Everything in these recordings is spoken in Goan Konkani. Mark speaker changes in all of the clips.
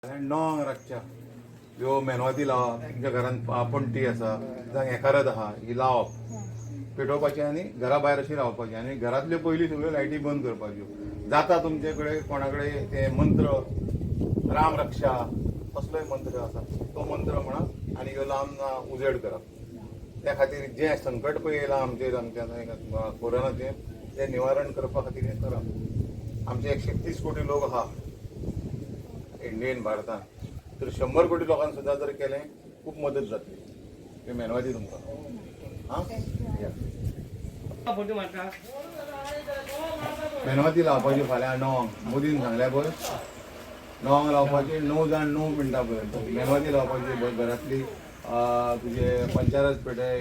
Speaker 1: णवांक रातच्या ह्यो मेणवाती लावप, तुमच्या घरान पणटी आसा जावं एकारत आहा, ही लावप, पेटोवपाची आनी घरा भायर अशी रावपाची आनी घरांतल्यो पयलीं सगळ्यो लायटी बंद करपाच्यो. जाता तुमचे कडेन कोणा कडेन ते मंत्र राम रक्षा कसलोय मंत्र आसा तो मंत्र म्हणा आनी ह्यो लावन उजेड करप. त्या खातीर जें संकट पळय येयलां आमचेर, आमच्या कोरोनाचें, तें निवारण करपा खातीर हें करप. आमचे 130 कोटी लोक आहा इंडियन भारतान, तर 100 कोटी लोकांक सुद्दां जर केलें खूब मदत जातली. ती मेणवाती तुमकां आं या.
Speaker 2: फोटो मारता.
Speaker 1: मेणवाती लावपाची फाल्यां 9, मोदीन सांगल्या पळय, 9 लावपाची, 9 जाण 9 मिनटां पर्यंत मेणवाती लावपाची. घरांतली तुजे पंचारत पेटय,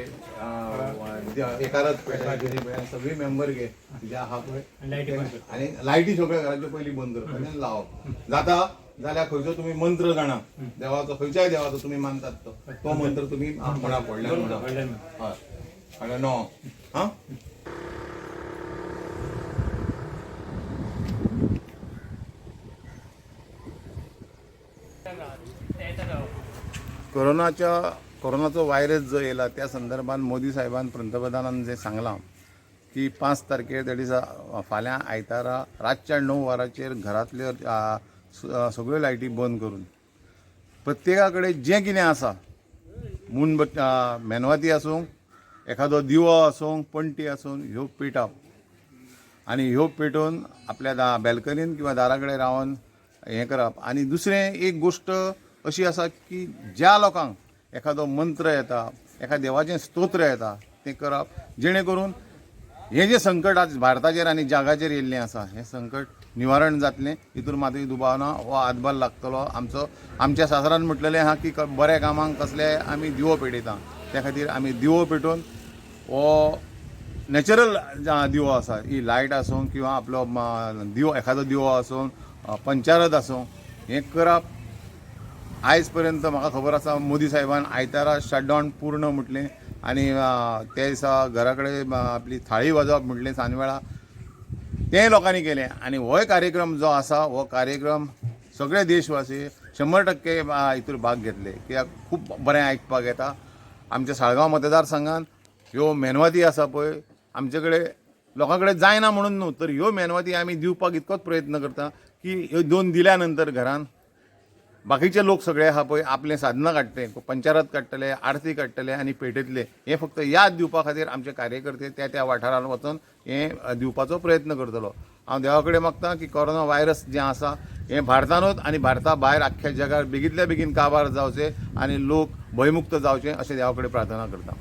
Speaker 1: एकारत पेटय, कितें पळय, सगळी मेंबर घे तुजे आहा पळय, आनी लायटी सगळ्या घराच्यो पयलीं बंद करपाचें आनी लावप. जाता जाल्यार खंयचो तुमी मंत्र जाणा देवाचो, खंयच्याय देवाचो तुमी मानतात तो तो मंत्र तुमी म्हणा, व्हडल्यान म्हणा. हय, फाल्यां 9. हां, कोरोनाचो व्हायरस जो येयला त्या संदर्भात मोदी साहेबान, पंतप्रधानान जें सांगलां की 5 तारखेर, त्या दिसा फाल्यां आयतारा रातच्या 9 वरांचेर घरांतल्यो सगळ्यो लायटी बंद करून प्रत्येका कडेन जें कितें आसा, मुणबत्ती, मेणवाती आसूं, एखादो दिवो आसूं, पणटी आसूं, ह्यो पेटप आनी ह्यो पेटोवन आपल्या बॅल्कनीन किंवा दारा कडेन रावन हें करप. आनी दुसरें एक गोश्ट अशी आसा की ज्या लोकांक एखादो मंत्र येता, एका देवाचें स्तोत्र येता, तें करप, जेणे करून हें जें संकट आज भारताचेर आनी जगाचेर येयल्लें आसा हें संकट निवारण जातलें, हितून मातूय दुबाव ना. हो हातभार लागतलो आमचो. आमच्या सासरान म्हटलेलें आहा की बऱ्या कामांक कसले आमी दिवो पेटयता, त्या खातीर आमी दिवो पेटोवन, हो नॅचरल दिवो आसा, ही लायट आसूं किंवा आपलो दिवो, एखादो दिवो आसूं, पंचारत आसूं, हें करप. आयज पर्यंत म्हाका खबर आसा मोदी साहेबान आयतारा शटडावन पूर्ण म्हटलें आनी त्या दिसा घरा कडेन आपली थाळी वाजोवप म्हटलें सांजवेळा, तेंय लोकांनी केलें. आनी होय कार्यक्रम जो आसा हो कार्यक्रम सगळे देशवासी 100% हितूर भाग घेतले, कित्याक खूब बरें आयकपाक येता. आमच्या साळगांव मतदारसंघात ह्यो मेणवाती आसा पळय, आमचे कडेन लोकां कडेन जायना म्हणून न्हू, तर ह्यो मेणवाती आमी दिवपाक इतकोच प्रयत्न करता की ह्यो दोन दिल्या नंतर घरान बाकीचे लोक सगळे आहा पळय आपलें साधनां काडटले, पंचारत काडटले, आरती काडटले आनी पेटयतले. हें फक्त याद दिवपा खातीर आमचे कार्यकर्ते त्या त्या वाठारान वचून हें दिवपाचो प्रयत्न करतलो. हांव देवा कडेन मागता की कोरोना व्हायरस जें आसा हें भारतानूच आनी भारता भायर आख्ख्या जगार बेगींतल्या बेगीन काबार जावचें आनी लोक भंयमुक्त जावचें अशें देवा कडेन प्रार्थना करता.